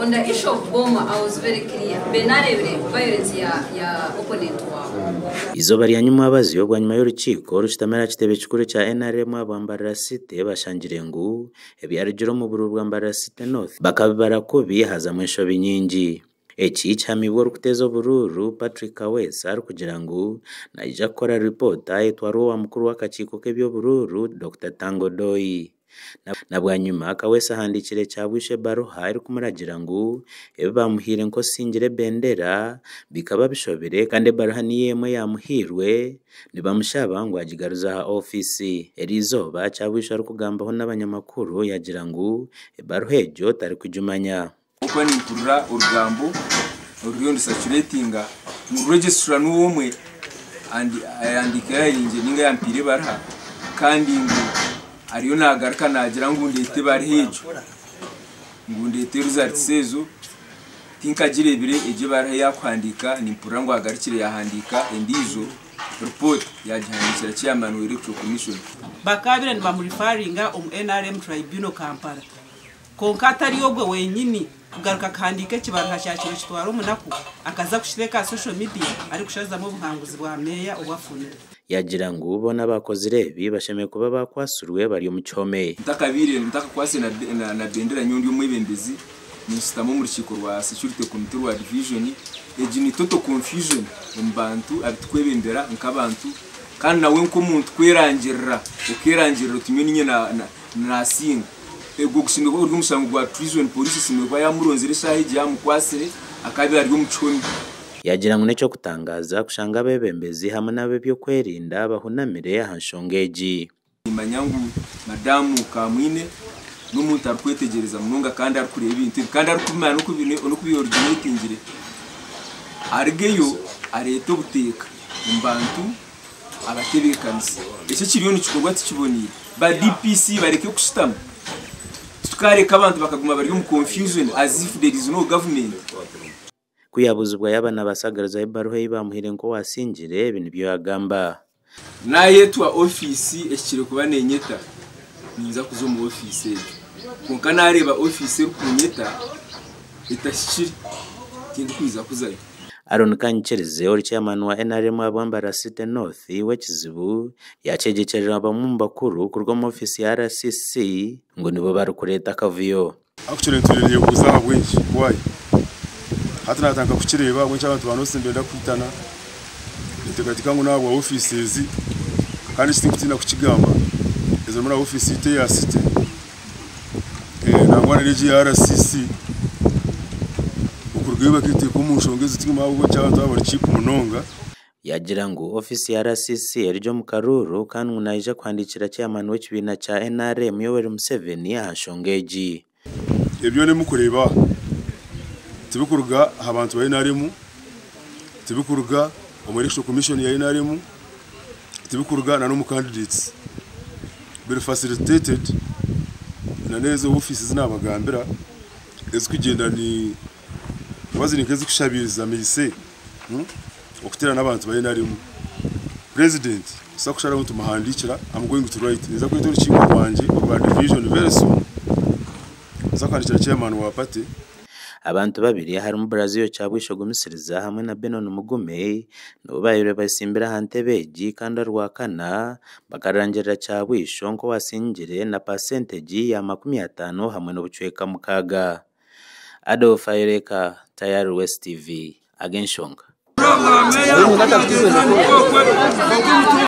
On the issue of Boma, I was very clear. Mbe nareebire violence ya ya opponent waawe. Eizooba rya nyimwabazyo bwanyima y'orukiiko orushutami aha kitebe kikuru ekya NRM aba Mbarara City bashangire ngu ebyarugire omu buruuru bwa Mbarara City North bakabibara kubi hazamu enshobi nyingi. Eki kihamibwe orikuteeza oburuuru Patrick Kaweesa arikugira ngu naija kukora ripoota etwarwe owa mukuru w'akakiiko k'eby'oburuuru Dokita Tanga Odoi. Na bwanyima Kaweesa ahandiikire Kyabwisho ebaruha erikumuragira ngu ebi baamuhaire nk'osingire ebendera bikaba bishobire kandi ebaruha niyo emwe eyaamuhairwe nibamushaba ngu agigaruze aha ofiisi. Eriizooba Kyabwisho arikugambaho n'abanyamakuru yaagira ngu ebaruha egyo tarikugimanya. Ahabw'okuba nimpurira orugambo oruriyo nirusacuratinga ngu regisitara niwe omwe ayandiikire ahariinye nainga yampiire ebaruha kandi ngu ariyo naagaruka naagira ngu ndeete ebaruha egyo, ngu ndeete results ezo. Tinkagireebire egyo ebaruha ei arikuhandiika nimpurira ngu agarukire yaahandiika endiijo ripooti yaagihandiikira chairman wa Electoral Commission. Bakaabaire nibamurifaringa omu NRM Tribunal Kampala. Kwonka atari ogwe wenyini kugaruka akahandiika ekibaruha kya kiro kitwara omunaku akaza kukiteeka aha social media arikushazamu obuhanguzi bwa meeya obu afunire. Yaagira ngu boona abaakozire ebi bashemereire kuba baakwatsirwe bari omu kihome. Ntakabaire ntakakwatsire na na bendera nyowe ndi omwebembezi ninshutama omu rukiiko rwa security committee rwa division egi ni total confusion omu bantu abitukwebembera nk'abantu kandi nawe nk'omuntu kwerangirira okerangirira oti nyowe ninye na na Naasinga. Ogwo gushemereire kuba guri omushango gwa treason, police eshemereire kuba yaamuronzire eshaaha egyo yaamukwatsire akaabaire ari omu kihome. Yaagira ngu n'eky'okutangaaza kushanga abeebembezi hamwe n'ab'eby'okwerinda bahunamire aha nshonga egi. Nimanya ngu Madamu Kamwine n'omuntu arikwetegyereza munonga kandi arikureeba ebintu ebi kandi arikumanya n'oku bi originatingire. Arugeyo areete obuteeka omu bantu. abatebeekanisa. Eki ekiriyo nikikorwa tikiboneire. Ba DPC bareke kushutama. Titukaareka abantu bakaguma bari omu confusion as if there is no government. Ku yaabuuzibwa yaaba naabaasa kugaruzaho ebaruha ei baamuhaire nk'owaasingire, ebi nibyo yaagamba. Naayetwa ofiisi ehikire kuba neenyeta, ninza kuza omu ofiisi egyo. Kwonka naareeba ofiisi erikunyeta etahikire, tindikwija kuzayo. Aaron Kanyikirize ori chairman wa NRM ahabwa Mbarara City North w'ekizibu yakyegyekyerera bamwe omu bakuru kuruga omu ofiisi ya RCC ngu nibo barikureeta akavuyo. Actually ntuire nyebuuza ahabw'enki, why? Hati natandika kukireeba ahabw'enki abantu ba North nibenda kwitana, ninteekateeka ngu n'ahabwa ofiisi ezi kandi eki tinkutiina kukigamba, ezirimu na ofiisi yaitu eya city nangwa n'egi eya RCC okurugayo baketeeka omu nshonga ezi tihaine ahabw'enki abantu aba bari cheap munonga. Yaagira ngu ofiisi ya RCC eri omu karuuru kandi ngu naija kuhandiikira chairman w'ekibiina kya NRM Yoweri Museveni aha nshonga egi. Ebi byona ebi murikureeba aha tibirikuruga aha bantu ba NRM, tibirikuruga omu Electoral Commission ya NRM, tibirikuruga n'omu candidates. Biri facilitated n'ezo ofiisi ezi naabagambira ezirikugyenda ni oba ziri nk'ezikushabiiriza maise okuteerana n'abantu ba NRM. Purezidenti nituza kusharaho nitumuhandiikira, am going to write, ninza kweta orukiiko rwangye orwa division very soon, ninza kuhandiikira chairman wa party. Abantu babiri harimu Brazio Kyabwisho Gumisiriza hamwe na Benon Mugume nibo baabaire betsimbire aha ntebe egi kandi orwakana bakarangirira Kyabwisho nk'owasingire na paasentegi ya 50 hamwe n'obucweka mukaaga. Adolf Ayoreka, Tayari West TV, Ag'enshonga.